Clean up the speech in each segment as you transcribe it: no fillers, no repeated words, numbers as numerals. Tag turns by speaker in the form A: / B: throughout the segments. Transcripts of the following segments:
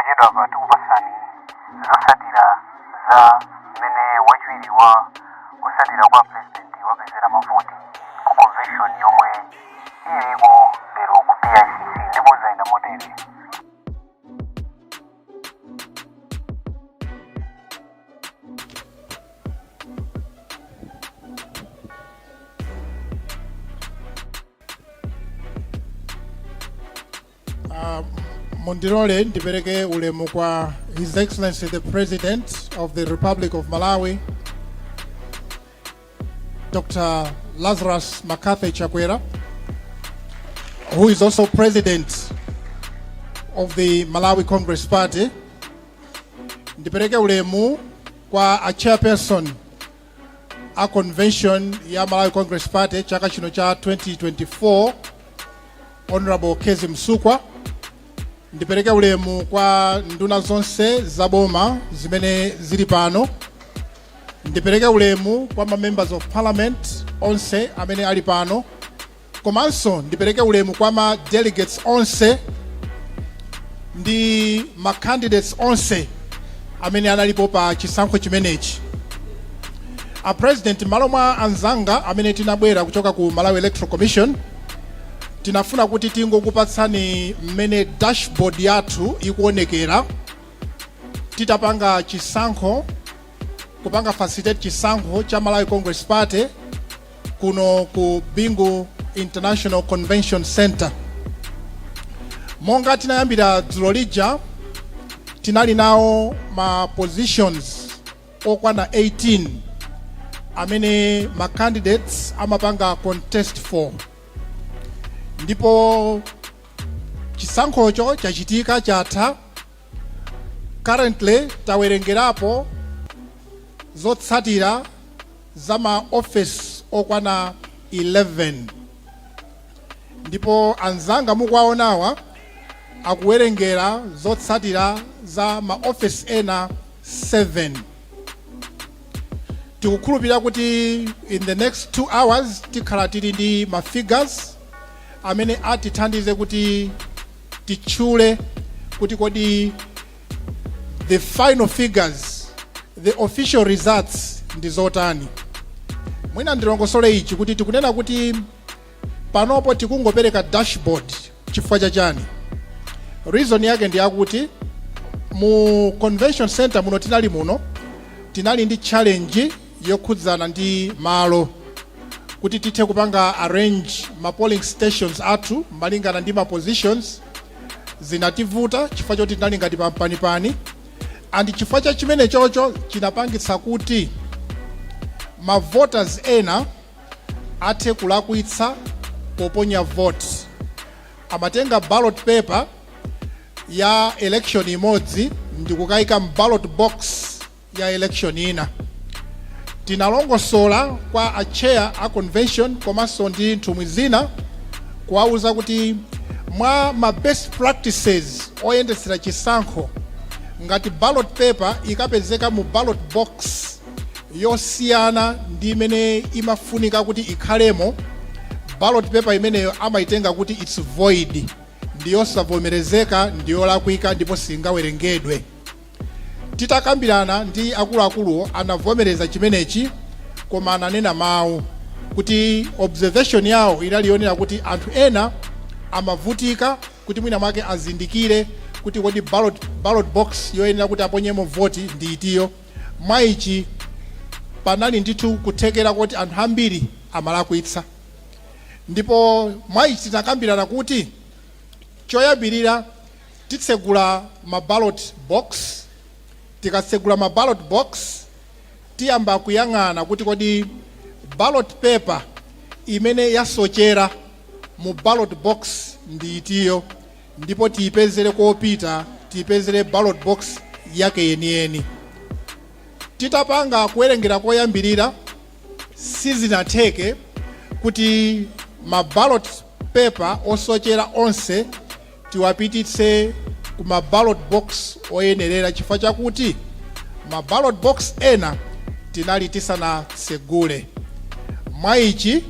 A: Posachedwapa tikupatsani zotsatira za mmene wachiwiri wa otsatira kwa president wapezera mavoti ku convention yomwe iliko lero ku BICC, ndipo zayenda motere.
B: Mundilole ndipereke ulemu kwa His Excellency the President of the Republic of Malawi, Dr. Lazarus McCarthy Chakwera, who is also President of the Malawi Congress Party. Ndipereke ulemu kwa a chairperson a convention ya Malawi Congress Party chaka chino cha 2024, Honorable Kezzie Msukwa. Ndipereke ulemu kwa nduna zonse za boma zimene zili pano. Ndipereke ulemu kwa ma members of parliament onse amene ali pano, komanso ndipereke ulemu kwa ma delegates onse ndi ma candidates onse amene analipo pa chisankho chimenechi. A President, m'malo mwa anzanga amene tinabwera kuchoka ku Malawi Electoral Commission, tinafuna kuti tingokupatsani mmene dashboard yathu ikuonekera titapanga chisankho, kupanga facilitate chisankho cha Malawi Congress Party kuno ku Bingu International Convention Center. Monga tinayambira dzulo lija, tinali nawo ma positions okwana 18 amene ma candidates amapanga contest for, ndipo chisankhocho chachitika, chatha. Currently tawerengerapo zotsatira za ma office okwana 11, ndipo anzanga mukuwaonawa akuwerengera zotsatira za ma office ena 7. Tikukhulupirira kuti in the next 2 hours tikhala tili ndi ma figures amene atithandize kuti titchule kuti kodi the final figures, the official results ndi zotani. Mwina ndilongosole ichi kuti tikunena kuti panopo tikungopereka dashboard chifukwa chachani? Reason yake ndi yakuti mu convention center muno tinali muno, tinali ndi challenge yokhudzana ndi malo kuti tithe kupanga arrange ma polling stations athu malingana ndi ma positions. Zinativuta chifukwa choti tinali ngati pampanipani, and chifukwa cha chimene chocho chinapangitsa kuti ma voters ena athe kulakwitsa poponya vote. Amatenga ballot paper ya election imodzi ndikukayika ballot box ya election ina. Tinalongosola kwa a chair a convention komanso ndi nthumwi zina, kuwauza kuti mwa ma best practices oyendetsera chisankho, ngati ballot paper ikapezeka mu ballot box yosiyana ndi imene imafunika kuti ikhalemo, ballot paper imeneyo amayitenga kuti it's void, ndiyosavomerezeka, ndiyolakwika ndipo singawerengedwe. Titakambirana ndi akuluakuluwo, anavomereza chimenechi, koma ananena mawu kuti observation yawo inali yonena kuti anthu ena amavutika kuti mwina mwake azindikire kuti kodi ballot box yoyenera kuti aponyemo voti ndi itiyo. Mwa ichi panali ndithu kuthekera kuti anthu ambiri amalakwitsa, ndipo mwa ichi tinakambirana kuti choyambirira titsegula ma ballot box. Tikatsegula ma ballot box, tiyamba kuyang'ana kuti kodi ballot paper imene yasochera mu ballot box ndi itiyo, ndipo tiyipezere kopita, tiyipezere ballot box yake yeniyeni. Titapanga kuwerengera koyambirira, sizinatheke kuti ma ballot paper osochera onse tiwapititse ku ma ballot box oyenerera, chifukwa chakuti ma ballot box ena tinali tisanatsegule. Mwa ichi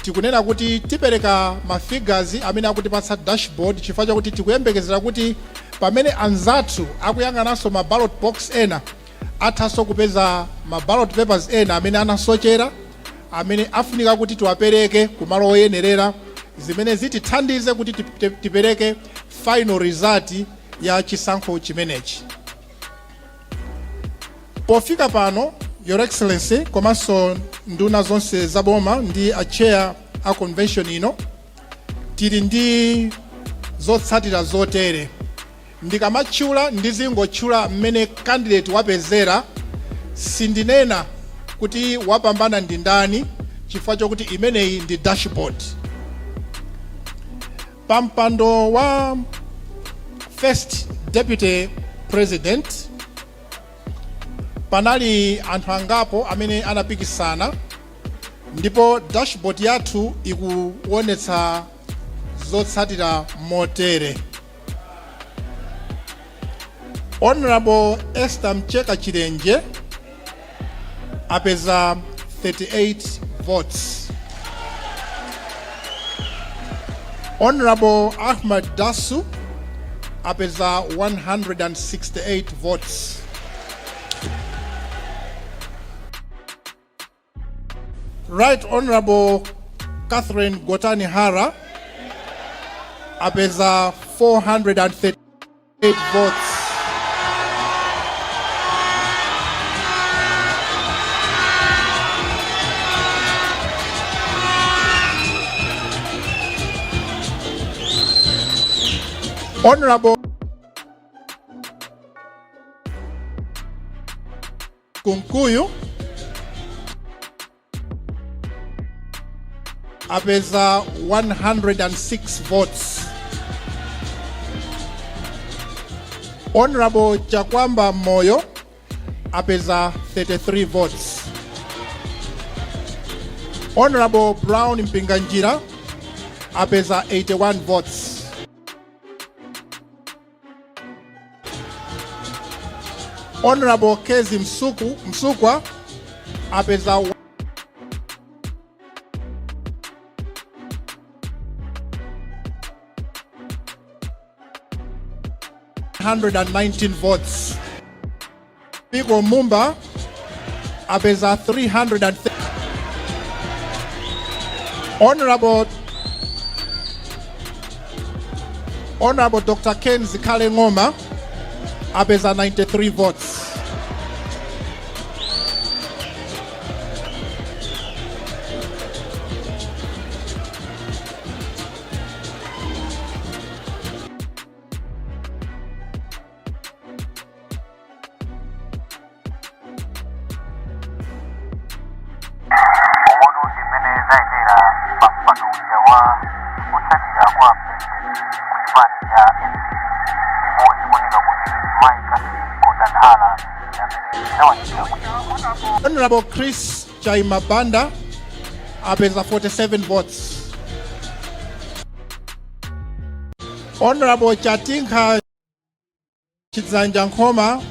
B: tikunena kuti tipereka ma figures amene akutipatsa dashboard chifukwa chakuti tikuyembekezera kuti Pamene anzathu akuyang'ananso ma ballot box ena, athanso kupeza ma ballot papers ena amene anasochera, amene afunika kuti tiwapereke kumalo oyenerera, zimene zitithandize kuti tipereke final result ya chisankho chimenechi. Pofika pano, Your Excellency, komanso nduna zonse za boma ndi a chair a convention ino, tili ndi zotsatira zotere. Ndikamatchula, ndizingotchula mmene candidate wapezera. Sindinena kuti wapambana ndi ndani, chifukwa chokuti imeneyi ndi dashboard. Pa mpando wa first deputy president panali anthu angapo amene anapikisana, ndipo dashboard yathu ikuonetsa zotsatira motere: Honorable Esther Mcheka Chilenje apeza 38 votes, Honorable Ahmad Dasu apeza 168 votes, Right Honorable Catherine Gotani Hara apeza 438 votes. Honorable Kunkuyu apeza 106 votes. Honorable Chakwamba Moyo apeza 33 votes. Honorable Brown Mpinganjira apeza 81 votes. Honorable Kezi Msukwa apeza 119 votes. Vitumbiko Mumba apeza 330. Honorable Dr. Ken Zikhale Ng'oma apeza 93 votes.
A: Umotu ndi mmene zayendera pa mpando uja wa otsatira kwa president ku chipani cha MCP, ndipo zikuoneka kuti mayi Catherine Gotani Hara ndi amene zawachitira bwino.
B: Honorable Chris Chaima Banda apeza 47 votes. Honorable Chatinkha Chidzanja Nkhoma